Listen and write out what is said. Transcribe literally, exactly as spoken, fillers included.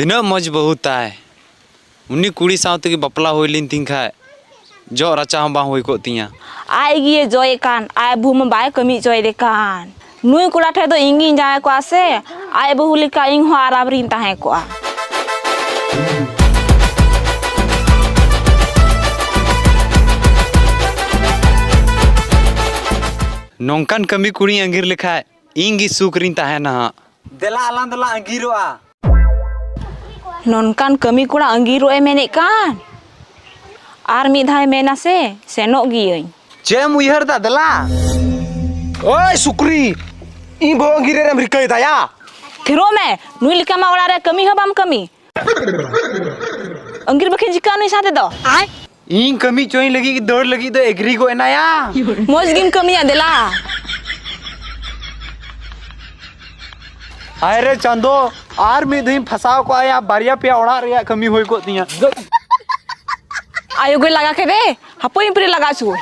ᱛᱤᱱᱟᱹᱜ ᱢᱚᱡᱽ ᱵᱟᱹᱦᱩ ᱛᱟᱭ᱾ ᱩᱱᱤ ᱠᱩᱲᱤ ᱥᱟᱶ ᱛᱮᱜᱮ ᱵᱟᱯᱞᱟ ᱦᱩᱭ ᱞᱮᱱ ᱛᱤᱧ ᱠᱷᱟᱡ, ᱡᱚᱜ ᱨᱟᱪᱟ ᱦᱚᱸ ᱵᱟᱝ ᱦᱩᱭ ᱠᱚᱜ ᱛᱤᱧᱟ᱾ ᱟᱡ ᱜᱮ ᱡᱚᱭᱮ ᱠᱟᱱ, ᱟᱡ ᱵᱟᱹᱦᱩ ᱢᱟ ᱵᱟᱭ ᱠᱟᱹᱢᱤ ᱦᱚᱪᱚᱭᱮᱫᱮ ᱠᱟᱱ᱾ ᱱᱩᱭ ᱠᱚᱲᱟ ᱴᱷᱮᱡ ᱫᱚ ᱤᱧ ᱜᱤᱧ ᱡᱟᱶᱟᱭ ᱠᱚᱜᱼᱟ ᱥᱮ, ᱟᱡ ᱵᱟᱹᱦᱩ ᱞᱮᱠᱟ ᱤᱧ ᱦᱚᱸ ᱟᱨᱟᱢ ᱨᱤᱧ ᱛᱟᱦᱮᱸ ᱠᱚᱜᱼᱟ᱾ ᱱᱚᱝᱠᱟᱱ ᱠᱟᱹᱢᱤ ᱠᱩᱲᱤᱧ ᱟᱸᱜᱤᱨ ᱞᱮᱠᱷᱟᱡ, ᱤᱧ ᱜᱮ ᱥᱩᱠ ᱨᱤᱧ ᱛᱟᱦᱮᱱᱟ ᱦᱟᱸᱜ᱾ ᱫᱮᱞᱟ, ᱟᱞᱟᱝ ᱫᱚᱞᱟᱝ ᱟᱸᱜᱤᱨᱚᱜᱼᱟ᱾ ᱱᱚᱝᱠᱟᱱ ᱠᱟᱹᱢᱤ ᱠᱚᱲᱟ ᱟᱸᱜᱤᱨᱚᱜ ᱮ ᱢᱮᱱᱮᱫ ᱠᱟᱱ? ᱟᱨ ᱢᱤᱫ ᱫᱷᱟᱣ ᱮ ᱢᱮᱱᱟ ᱥᱮ, ᱥᱮᱱᱚᱜ ᱜᱤᱭᱟᱹᱧ᱾ ᱪᱮᱫ ᱮᱢ ᱩᱭᱦᱟᱹᱨ ᱫᱟ? ᱫᱮᱞᱟ᱾ ᱳᱭ ᱥᱩᱠᱨᱤ, ᱤᱧ ᱵᱟᱹᱦᱩ ᱟᱸᱜᱤᱨ ᱨᱮᱢ ᱨᱤᱠᱟᱹᱭ ᱫᱟᱭᱟ? ᱛᱷᱤᱨᱚᱜ ᱢᱮ, ᱱᱩᱭ ᱞᱮᱠᱟ ᱢᱟ ᱚᱲᱟᱜ ᱨᱮ ᱠᱟᱹᱢᱤ ᱦᱚᱸ ᱵᱟᱢ ᱠᱟᱹᱢᱤ᱾ ᱟᱸᱜᱤᱨ ᱵᱟᱹᱠᱤᱱ ᱪᱤᱠᱟᱹᱜᱼᱟ ᱱᱩᱭ ᱥᱟᱶ ᱛᱮᱫᱚ? ᱤᱧ ᱠᱟᱹᱢᱤ ᱦᱚᱪᱚᱭᱤᱧ ᱞᱟᱹᱜᱤᱫ, ᱫᱟᱹᱲ ᱞᱟᱹᱜᱤᱫ ᱫᱚ ᱮᱜᱽᱨᱤ ᱜᱚᱫ ᱮᱱᱟᱭᱟ᱾ ᱢᱚᱡᱽ ᱜᱤᱧ ᱠᱟᱹᱢᱤᱭᱟ, ᱫᱮᱞᱟ᱾ ᱦᱟᱭ ᱨᱮ ᱪᱟᱸᱫᱚ, ᱟᱨ ᱢᱤᱫ ᱫᱷᱟᱣᱤᱧ ᱯᱷᱟᱸᱥᱟᱣ ᱠᱚᱜᱼᱟ ᱭᱟ, ᱵᱟᱨᱭᱟ ᱯᱮᱭᱟ ᱚᱲᱟᱜ ᱨᱮᱭᱟᱜ ᱠᱟᱹᱢᱤ ᱦᱩᱭ ᱠᱚᱜ ᱛᱤᱧᱟ᱾ ᱟᱭᱳ ᱜᱮ ᱞᱟᱜᱟ ᱠᱮᱫᱮ, ᱦᱟᱯᱳᱭ ᱯᱮᱨᱮ ᱞᱟᱜᱟ ᱦᱚᱪᱚ᱾